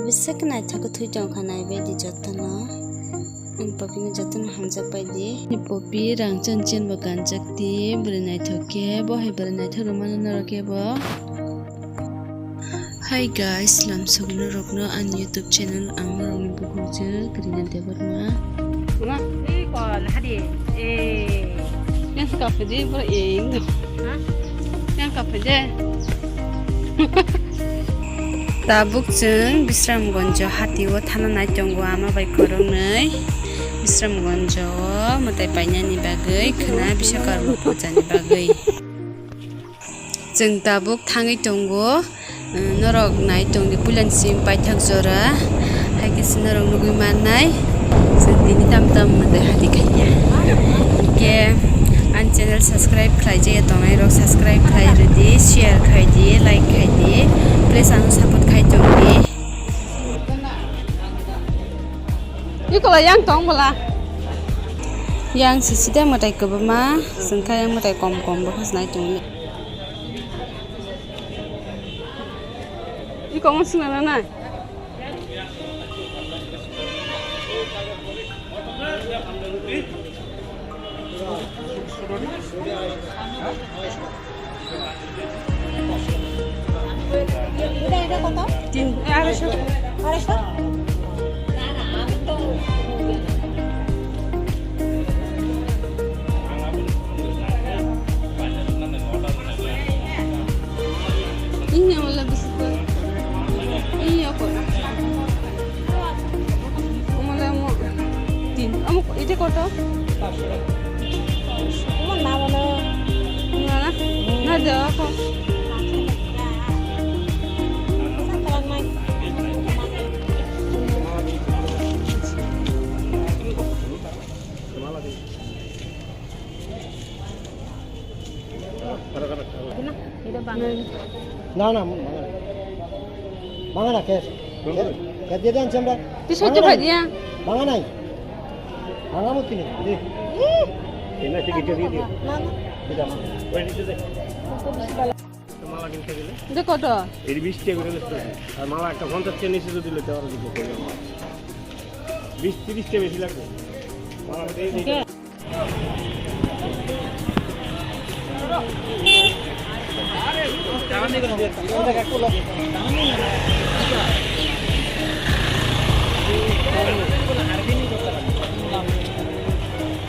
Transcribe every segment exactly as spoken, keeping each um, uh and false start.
Bisek naithok khe thwi tong kha naibaidi jotono. Ang Poppy no jotono hamjak baidi. Ni Poppy rang chen chen bo kanjak di, bwrwi naithok khe, bo hai bwrwi naithok rwmani norok khe bo. Hi guys, lamsok norokno ani YouTube channel ang norokni bukhuk je Karina Debbarma. Ma? Ei, kol, hadi. Eh. Yang kaphaidi, bo, eh, indo. Ha? Yang kaphaidi. Tabuk chwng Bisramganjo hati o thana nai tongo ama bai kwrwngnwi. Bisramganjo o mwtai painani bagwi khwna Biswakarma pujani bagwi. Chwng tabuk thangwi tongo, norok nai tongdi puilani simi paithak jora, hai khe se norok nugwi mannai. Chwng tini tam tam mwtai hati khaiya. Hinkhe ani channel subscribe khlai jaya tongnai rok subscribe khlai rwdi, share khaidi, like khaidi, please ano support khai tongdi. Ikola yang tong bwla. Yang sisi de mwtai kwbangma, chwng kha yang mwtai kom kom bo khosnai tongni. Iko mo swnam na nai. Tin, eh, arai sho. Arai sho. Ini yang wala bisik. Ini aku. Umala mo tin. Amo ite koto? Umala na? Na de ako. Na, na, mangana. Mangana, cash. Cash dia dia, ancam dah. Ti sojo kha dia. Mangana. Mangana mo tini. Ih. Ini sikit jadi dia. Mama. Tidak. Wait, itu deh. Mala কিনতে গেলে? এটা কত? এটা বিশ টাকা করে বেচতে হবে। আর মালা একটা পঞ্চাশ টাকা নিচে যদি নিতে পারো, দিতে হবে। বিশ তিরিশ টাকা বেশি লাগবে। মালা এই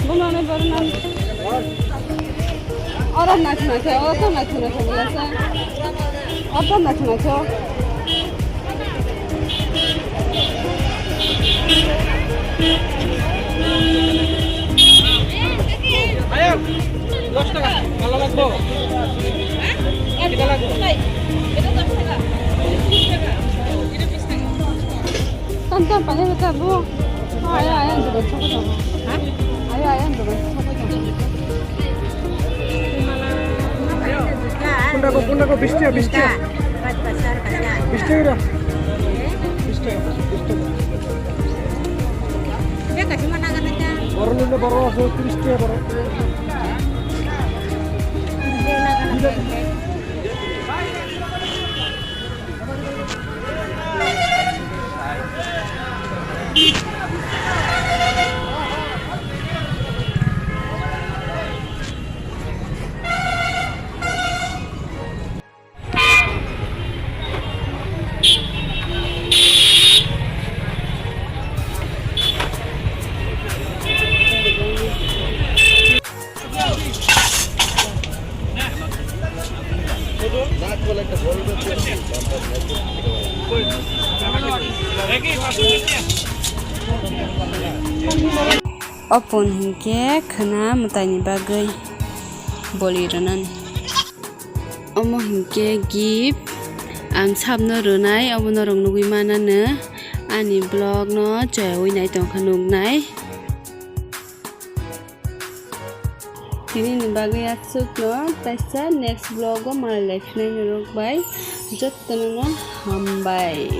Bunani bornani. Oro naithok naithok, oro to naithok naithok bwlasa. Oro to naithok naithok. Ayok, dos taka, bhalo lagbo. Koi lagbo? Tam tam pani bata bu. Ayo, ayo, ang dogan sokoi tongo. Ha? Ayo, ayo, ang dogan sokoi tongo. Punda ko, punda ko, bish taka, bish taka. Bish taka ra. Bish taka, bish taka. Borok nile borok aso, tris taka borok. Opon hinkhe khwna mwtaini bagwi boli rwnani. Omo hinkhe gift ang sabno rwnai, obo norok nugwi manano ani vlog no choyawi nai tongkha nuknai. Tini ni bagwi aswkno taisa next vlog o malai laiphinai norok bai jottono no hambai.